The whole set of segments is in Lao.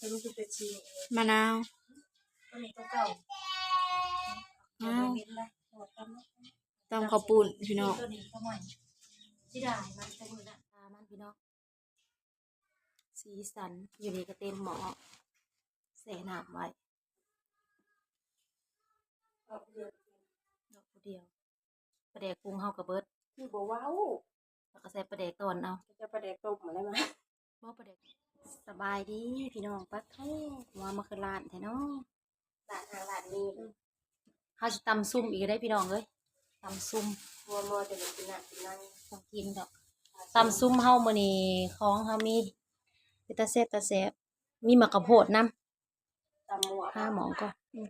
ຕົວນີ້ຄືເປັບຊີ ມະນາວ ຕົວນີ້ຕົວເກົ່າ ອ້າວ ຕຳເຂົ້າປຸ້ນພີ່ນ້ອງ ຕົວນີ້ຕົວໃໝ່ ເສຍດາຍມັນແຕ່ມື້ນັ້ນ ຕາມັນພີ່ນ້ອງ. ສີສັນ ຢູ່ນີ້ກໍເຕັມໝໍ້ ແຊ່ນ້ຳໄວ້ ດອກຜູ້ດຽວ ປາແດກປຸງເຮົາກໍເບິດ ຄືບໍ່ເວົ້າ ເຮົາກໍໃສ່ປາແດກຕ່ອນເອົາ ເຈົ້າປາແດກຕົ້ມມາແລ້ວມາ ບໍ່ປາແດກ ສະບາຍດີພີ່ນ້ອງ ປາໂທ້ ຫົວມາຄືລ້ານແທ້ເນາະ. ລາດຫາງລາດມີ ເຮົາຊິຕຳຊຸມອີກເດ້ພີ່ນ້ອງເອີຍ ຕຳຊຸມ ຫົວໝໍ້ຈະໄດ້ກິນນ້ຳກິນໃນ ຕ້ອງກິນດອກ ຕຳຊຸມເຮົາມື້ນີ້ ຂອງເຮົາມີ ເປັນຕາແຊບຕາແຊບ ມີໝາກກະໂພດນຳ ຕຳໝວກ ຫາໝອງກ່ອນ ອືມ.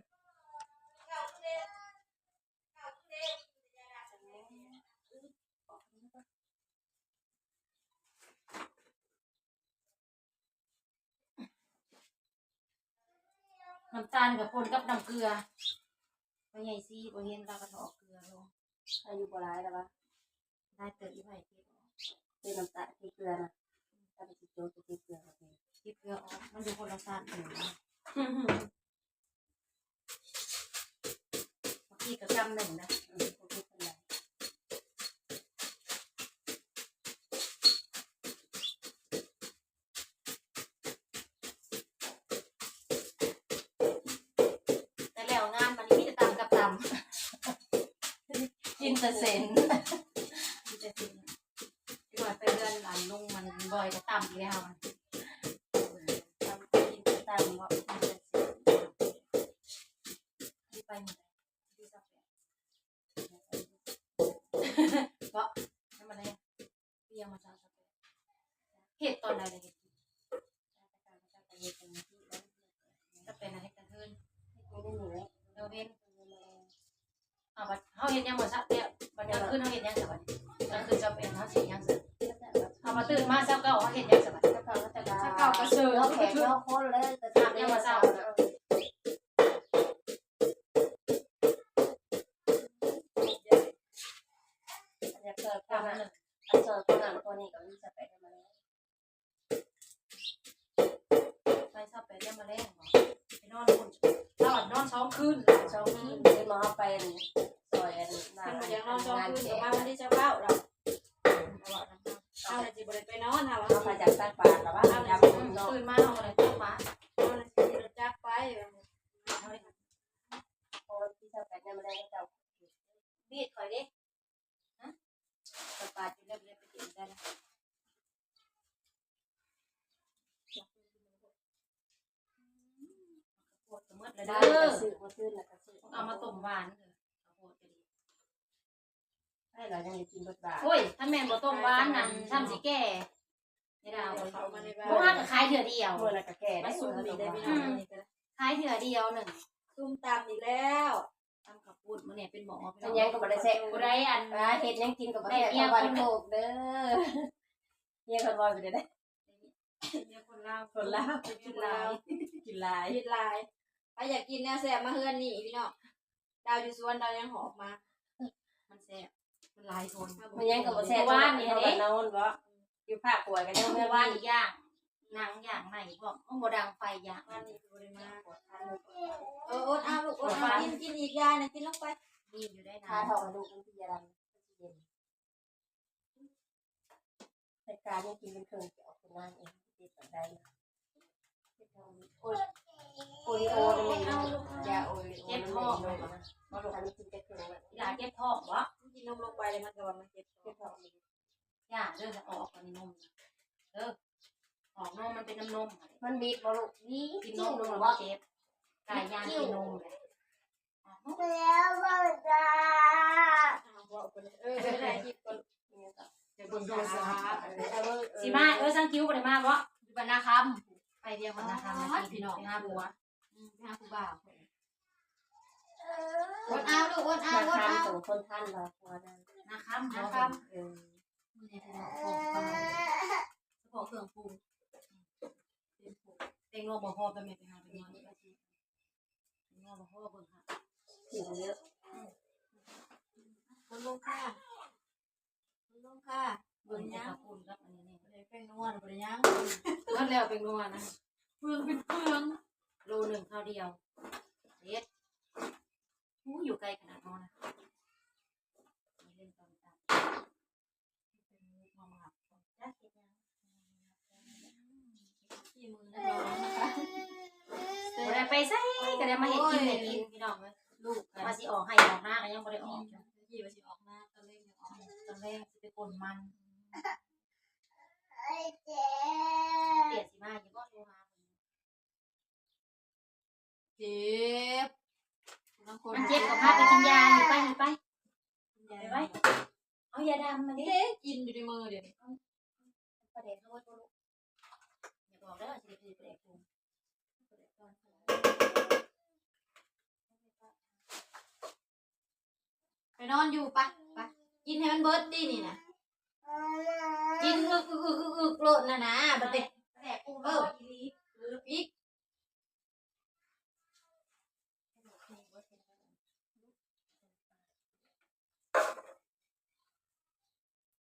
ນ້ຳຕານກໍປົນກັບນ້ຳເກືອ ພໍ່ໃຫຍ່ຊີບໍ່ເຫັນ ລາວກໍຖອກເກືອລົງ ອາຍຸບໍ່ຫຼາຍແລ້ວວະ ຫຼາຍເຕີບ ອີ່ໄຜເກັບອອກ ເປັນນ້ຳຕານ ເກັບເກືອນະ ຖ້າໄປຊິໂຈະ ເກັບເກືອອອກ ເກັບເກືອອອກ ມັນຢູ່ຄົນລະຊັ້ນ ບັກກີກະກຳໜຶ່ງນະ ເອີ ບໍ່ເກັບປານໃດ ແຕ່ແລ້ວງານມານີ້ມີແຕ່ຕຳກັບຕຳ ກິນແຕ່ເສັ້ນ ກິນແຕ່ເສັ້ນ. ກ່ອນໄປເຮືອນອັນລຸງມັນບ່ອຍກໍຕຳອີກແລ້ວ ຕຳກິນຕຳເບາະ ກິນແຕ່ເສັ້ນ ໄປມື້ໃດ ວັນທີຊາວແປດ ເບາະ ຍັງບໍ່ໄດ້ ຍັງບໍ່ຊາວແປດ ເຮັດຕອນໃດລະ ເຮັດກິນ ຊາວແປດນະ ເຮັດກາງຄືນ ເຮັດກາງເວັນ ເຮັດກາງເວັນ ເອົາ ບັດເຮົາເຮັດຫຍັງມື້ຊາວແປດ ບັດກາງຄືນເຮົາເຮັດຫຍັງຊະ ບັດນີ້ກາງຄືນຊາວແປດເຮົາຊິເຮັດຫຍັງຊະ ເຮົາມາຕື່ນມາຊາວເກົ້າເຮົາເຮັດຫຍັງຊະ ບັດນີ້ຊາວເກົ້າກໍເຊີ ເຮົາແຂກເຮົາຄົນແລ້ວ ອາບນ້ຳມາເຊົ້າ ຢາກເຊີພວກນັ້ນ ອັນເຊີພວກນັ້ນພວກນີ້ກໍມີຊາວແປດມາແລ້ວ ໄປຊາວແປດຍາມມະແລງບໍ ໄປນອນພຸ້ນ ລາວນອນສອງຄືນ ສອງຄືນ ເຫັນບໍ່ ເຮົາໄປອັນ ຊ່ອຍອັນ ເພິ່ນບໍ່ຢາກນອນສອງຄືນ ກໍມາວັນທີຊາວເກົ້າລະ ເຮົານະຊິບໍ່ໄດ້ໄປນອນ ເຮົາ ເຮົາໄປຈາກຕັກບາດລະວ່າ ເຮົານະ ທຳບຸນເນາະ ຕື່ນມາເຮົາກໍໄດ້ຕັກບາດ ເຮົານະຊິຂີ່ລົດຈັກໄປ ເຮົາໄດ້ ເພາະວັນທີຊາວແປດຍາມມະແລງເຂົາເຈົ້າ ມີດຂ້ອຍເດ້ ຮະ ປາດຢູ່ເລັບໆ ໄປກິນໄດ້ລະ ປວດກະໝົດລະເດີ ຊື້ມາຄືນລະກະຊື້ ເອົາມາຕົ້ມຫວານເດີ ປວດກະດີ ໃຫ້ລະຍັງໄດ້ກິນເບິດບາດ ໂອ້ຍ ຄັນແມ່ນບໍ່ຕົ້ມຫວານນັ້ນ ຊ້ຳຊິແກ່ ຍາດາວ ເຂົ້າມາໃນບ້ານ ພວກເຮົາກໍຂາຍເທື່ອດຽວ ມື້ລະກະແກ່ໄດ້ ມັນຊຸມອີກໄດ້ພີ່ນ້ອງ ອືມ ອັນນີ້ກໍໄດ້ ຂາຍເທື່ອດຽວໜຶ່ງ ຊຸມຕຳອີກແລ້ວ ຕຳເຂົ້າປຸ້ນ ມື້ນີ້ເປັນໝໍ ເປັນຫຍັງກໍບໍ່ໄດ້ແຊະ ຜູ້ໃດອັນ ອ່າ ເຮັດຫຍັງກິນກໍບໍ່ແຊະ ເພາະວ່າໂຄກເດີ ເມຍເພິ່ນເວົ້າຢູ່ເດ້ ເມຍຄົນລາວ ຄົນລາວ ກິນຫຼາຍ ກິນຫຼາຍ ກິນຫຼາຍ ໃຜຢາກກິນແນວແຊບມາເຮືອນນີ້ພີ່ນ້ອງ ດາວຢູ່ສວນດາວຍັງຫອບມາ ມັນແຊບ ມັນຫຼາຍຄົນ ມັນຫຍັງກໍບໍ່ແຊບ ເມື່ອວານນີ້ເດ້ ເນາະ ຢູ່ພາກກວຍກໍຍັງ ເມື່ອວານນີ້ຍ່າງ ນັ່ງຍ່າງໃໝ່ພ້ອມ ມັນບໍ່ດັງໄຟຍ່າງ ວານນີ້ຄືບໍ່ໄດ້ມາ ເອີ ອົດເອົາລູກ ອົດເອົາ ກິນ ກິນອີກຢ່າໜຶ່ງ ກິນລົງໄປ ມີຢູ່ໄດ້ນານ ຄາທ້ອງລູກມັນຊິຢ່າດັງ ເຢັນ ແຕ່ການຍັງກິນເປັນເຄິ່ງ ຈະອອກເປັນນາງເອງ ເຮັດປານໃດ ເຮັດໂອລິໂອ ໂອລິໂອ ນີ້ແມ່ນຢາໂອລິໂອ ເຈັບທ້ອງ ມັນເປັນນົມ ບໍ່ລູກ ອັນນີ້ກິນແຕ່ເຄິ່ງ ຢາເຈັບທ້ອງບໍ ກິນນົມລົງໄປແລ້ວມັນກໍວ່າມັນເຈັບທ້ອງ ເຈັບທ້ອງ ຢ່າເດີ ອອກອັນນີ້ນົມເດີ ອອກນົມ ມັນເປັນນ້ຳນົມ ມັນບິດບໍ່ລູກ ບິດ ກິນນົມລົງແລ້ວມັນເຈັບ ກາຍຍ່າງກິນນົມເລີຍ ອອກນົມ ແລ້ວບໍ່ຈະ ເອີ ໄດ້ຄລິບກ່ອນ ຈະເບິ່ງໂທລະສັບ ຊິມາ ເອີ ສັງກິວບໍ່ໄດ້ມາບໍ ຢູ່ບ້ານນາຄຳ ໄປວຽກບ້ານນາຄຳ ພີ່ນ້ອງ ຫາຜົວ ອືມ ໄປຫາຜູ້ບ່າວ ອົດເອົາລູກ ອົດເອົາ ອົດເອົາ ນາຄຳ ຄົນທັນລາວ ນາຄຳ ນາຄຳ ເອີ ມື້ນີ້ພີ່ນ້ອງ ສະເພາະເຄື່ອງປຸງ ແຕງໂມບໍ່ພໍ ແມ່ໄປຫາແຕງໂມ ແຕງໂມບໍ່ພໍ ເບິ່ງຫາ ຄົນລົງຄ່າ ເບິ່ງຫຍັງ ແປ້ງນົວ ບໍ່ໄດ້ຫຍັງ ໝົດແລ້ວແປ້ງນົວນະ ເປືອງເປັນເປືອງ ໂລໜຶ່ງເທົ່າດຽວ ເຮັດ ໂອ້ຍ ຢູ່ໄກຂະໜາດເຮົານະ ບໍ່ໄດ້ໄປໃສ ກໍໄດ້ມາເຮັດກິນໃຫ້ກິນ ພີ່ນ້ອງເອີຍ ລູກ ວ່າຊິອອກໄຮ່ອອກນາກໍຍັງບໍ່ໄດ້ອອກຢູ່ ວ່າຊິອອກນາ ຕອນແລງ ຕອນແລງຊິໄປກົນມັນ ເດຍຊິມາຢູ່ບໍ່ ໂທຫາ ເຈັບ ມັນເຈັບກໍພາໄປກິນຢາຢູ່ ໄປ ໄປ ໄປ ເອົາຢາດຳມາເດ້ ກິນຢູ່ໃນມືດຽວນີ້ ປາແດກເຮົາເບິດບໍ່ລູກ ຢ່າບອກເດີ ຊິໄດ້ຊື້ປາແດກປຸງ ໄປນອນຢູ່ ໄປ ໄປ ກິນໃຫ້ມັນເບິດຕິນີ້ນະ ກິນອຶກໆໆໆໂລດນະນາ ບັດນີ້ ປາແດກປຸງ ເອີ ອີກ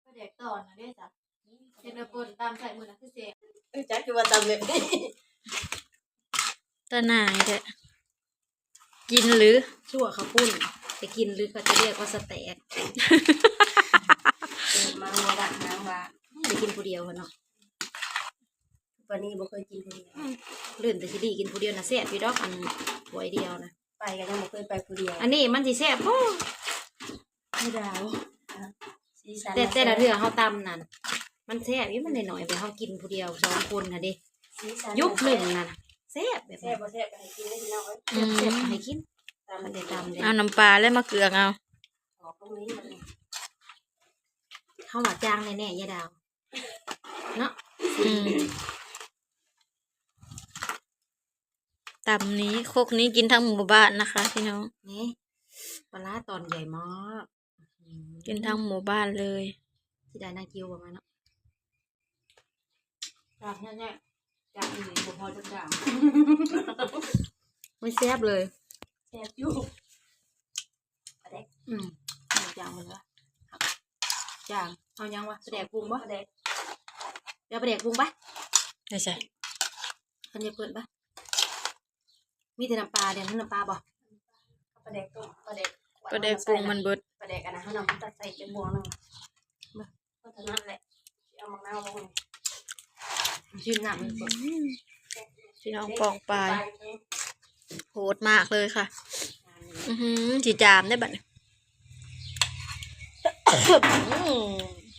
ປາແດກຕອນນະເດ້ຈ້ະ ເຮັດແນວປົ່ນຕຳໃສ່ມື້ນະຄືແຊບ ເອີ ຈັກຄືວ່າຕຳແບບນີ້ ຕາໜ່າຍແທ້ ກິນຫຼື ຊົ່ວເຂົ້າປຸ້ນ ຈະກິນຫຼື ເຂົາຈະຮຽກວ່າສະແຕັກ ເກີດມາບໍ່ໄດ້ນາງວ່າ ໄດ້ກິນຜູ້ດຽວເນາະ ປານນີ້ບໍ່ເຄີຍກິນຜູ້ດຽວ ອືມ ເລີ່ມແຕ່ຊິໄດ້ກິນຜູ້ດຽວນະ ແຊບຢູ່ດອກ ອັນຖ້ວຍດຽວນະ ໄປກໍຍັງບໍ່ເຄີຍໄປຜູ້ດຽວ ອັນນີ້ມັນຊິແຊບບໍ່ ຜູ້ດຽວ ສີສັນ ແຕ່ ແຕ່ລະເທື່ອເຮົາຕຳນັ້ນ ມັນແຊບຢູ່ ມັນໜ້ອຍໆ ແບບເຮົາກິນຜູ້ດຽວສອງຄົນນະເດ້ ສີສັນ ຍຸບໜຶ່ງນະ ແຊບແບບ ແຊບບໍ່ແຊບກໍໃຫ້ກິນເດ້ພີ່ນ້ອງເອີຍ ອືມ ແຊບໆ ໃຫ້ກິນ ຕຳເດ້ ຕຳເດ້ ເອົານ້ຳປາແລ້ວມາເກືອກເອົາ ອອກຕົງນີ້ ເຮົາວ່າຈາງແນ່ໆ ຍາດາວ ເນາະ ອືມ ຕຳນີ້ ຄົກນີ້ກິນທັງໝູ່ບ້ານນະຄະພີ່ນ້ອງ ນີ້ ປາຮ້າຕອນໃຫຍ່ມາກ ກິນທັງໝູ່ບ້ານເລີຍ ຊິໄດ້ນາງຈິວບໍ່ມາເນາະ ຈາກແທ້ໆ ຈາກອີ່ຫຼີບໍ່ພໍຈັກຢ່າງ ມັນແຊບເລີຍ ແຊບຢູ່ ປາແດກ ອືມ ຈາງເບິດລະ ຈາງ ເອົາຫຍັງວະ ປາແດກປຸງບໍ່ ປາແດກ ເອົາປາແດກປຸງໄປ ໄປໃສ ຄັນຢາກເປີດໄປ ມີແຕ່ນ້ຳປາເດ້ ນ້ຳປາບໍ່ ປາແດກຕົ້ມ ປາແດກ ປາແດກປຸງມັນເບິດ ປາແດກອັນນັ້ນ ເຮົານຳຕັກໃສ່ຈັກບ່ວງໜຶ່ງ ເພາະສະນັ້ນແຫຼະ ຊິເອົາໝາກນາວລົງ ຊິນຳມັນເບິດ ອືມ ພີ່ນ້ອງປ້ອງປາຍ ໂຫດມາກເລີຍຄ່ະ ອືຫື ຊິຈາມໄດ້ບັດນີ້ ອືມ ນ້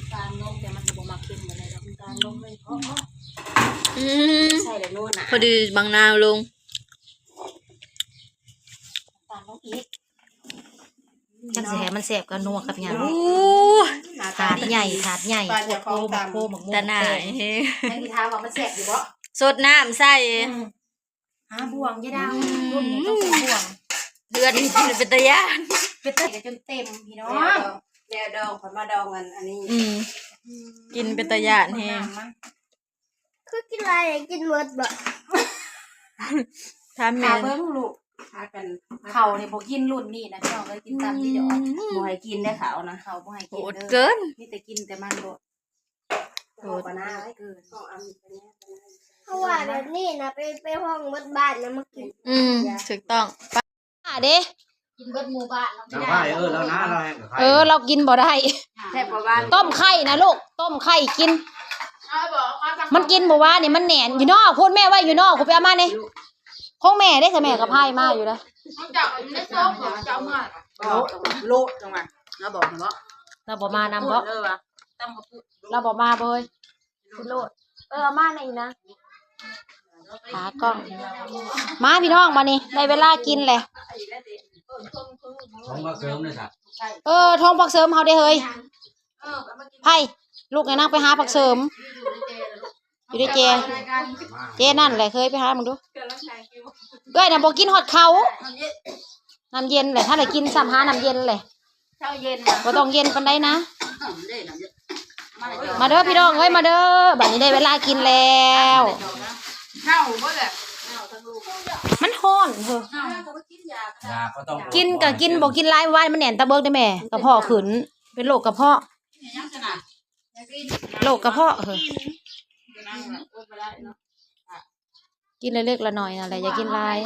ຳຕານລົງ ແຕ່ມັນກໍບໍ່ມັກເຄັມປານໃດດອກ ນ້ຳຕານລົງເລີຍ ເພາະ ອືມ ໃສ່ແລ້ວນົວນະ ພໍດີໝາກນາວລົງ ນ້ຳຕານລົງອີກ ຈັກຊິໃຫ້ມັນແຊບກໍນົວກັບຫຍັງ ໂອ້ ຖາດໃຫຍ່ ຖາດໃຫຍ່ ປານເຈົ້າຂອງຕຳ ໂອ້ ໂອ້ ໝາກມ່ວງ ຕາໜ່າຍແຮງ ຍັງຊິຖາມວ່າມັນແຊບຢູ່ບໍ່ ສົດນ້ຳໃສ່ ອືມ ຫາບ່ວງ ຍາດາວ ອືມ ລຸ້ນນີ້ຕ້ອງໃສ່ບ່ວງ ເດືອນນີ້ກິນເປັນຕາຢ້ານ ເປັນຕາ ກໍຈົນເຕັມພີ່ນ້ອງ ແນວດອງ ແນວດອງ ຂ້ອຍມາດອງອັນ ອັນນີ້ ອືມ ອືມ ກິນເປັນຕາຢ້ານແຮງ ຄືກິນຫຼາຍ ກິນໝົດບໍ່ ຖາມແມ່ ຖ້າເບິ່ງລູກ ພາກັນ ເຂົ້ານີ້ບໍ່ກິນລຸ້ນນີ້ນະ ພີ່ນ້ອງເອີຍ ກິນຕຳທີ່ດອກ ອືມ ບໍ່ໃຫ້ກິນເດ້ເຂົ້ານະ ເຂົ້າບໍ່ໃຫ້ກິນເດີ ໂຫດເກີນ ມີແຕ່ກິນແຕ່ມັນໂລດ ໂຫດເກີນ ເພາະວ່າແບບນີ້ນະ ໄປ ໄປຮ້ອງໝົດບ້ານນະມາກິນ ອືມ ຖືກຕ້ອງ ປາເດ້ ກິນເບິດໝູ່ບ້ານ ເອີ ລາວນະ ລາວແຮງ ເອີ ລາວກິນບໍ່ໄດ້ ແຊບບໍ່ຫວານ ຕົ້ມໄຂ່ນະລູກ ຕົ້ມໄຂ່ກິນ ມັນກິນມື້ວານນີ້ ມັນແໜ້ນຢູ່ນອກພຸ້ນ ແມ່ໄວ້ຢູ່ນອກພຸ້ນ ໄປເອົາມານີ້ ຂອງແມ່ເດ້ ແມ່ກໍພາຍມາຢູ່ເດ້ ເຈົ້າຢູ່ໃນຊອກ ເຈົ້າເມືອ ໂລດ ໂລດ ຈັງຫວະ ລາວບອກເນາະ ລາວບໍ່ມານຳບໍ່ ລາວບໍ່ມາບໍ່ເອີຍ ຂຶ້ນໂລດ ເອີ ເອົາມາໃນອີກນະ ຂາກ້ອງ ມາພີ່ນ້ອງ ບາດນີ້ໄດ້ເວລາກິນແຫຼະ ຖົງຜັກເສີມເດ້ຊະ ເອີ ຖົງຜັກເສີມເຮົາເດ້ເຮີ້ຍ ໃຜ ລູກໃຫ້ນາງໄປຫາຜັກເສີມ ຢູ່ໃນແຈ ແຈນັ້ນແຫຼະ ເຄີຍໄປຫາເບິ່ງດູ ເອື້ອຍນະບໍ່ກິນຮອດເຂົ້າ ນ້ຳເຢັນແຫຼະ ຖ້າໄດ້ກິນຊ້ຳຫານ້ຳເຢັນແຫຼະ ເຊົ້າເຢັນນະ ບໍ່ຕ້ອງເຢັນປານໃດນະ ມາເດີພີ່ນ້ອງເອີຍ ມາເດີ ບາດນີ້ໄດ້ເວລາກິນແລ້ວ ເນົ່າເບິດແຫຼະ ມັນຮ້ອນເຮີ້ຍ ຢາກໍຕ້ອງ ກິນກໍກິນ ບໍ່ກິນຫຼາຍ ວານມັນແໜ້ນຕາເບີກເດ້ແມ່ ກະເພາະຂຶ້ນ ເປັນໂລກກະເພາະ ໂລກກະເພາະເຮີ້ຍ ກິນເລັກໆ ລະໜ້ອຍນັ້ນແຫຼະ ຢ່າກິນຫຼາຍ.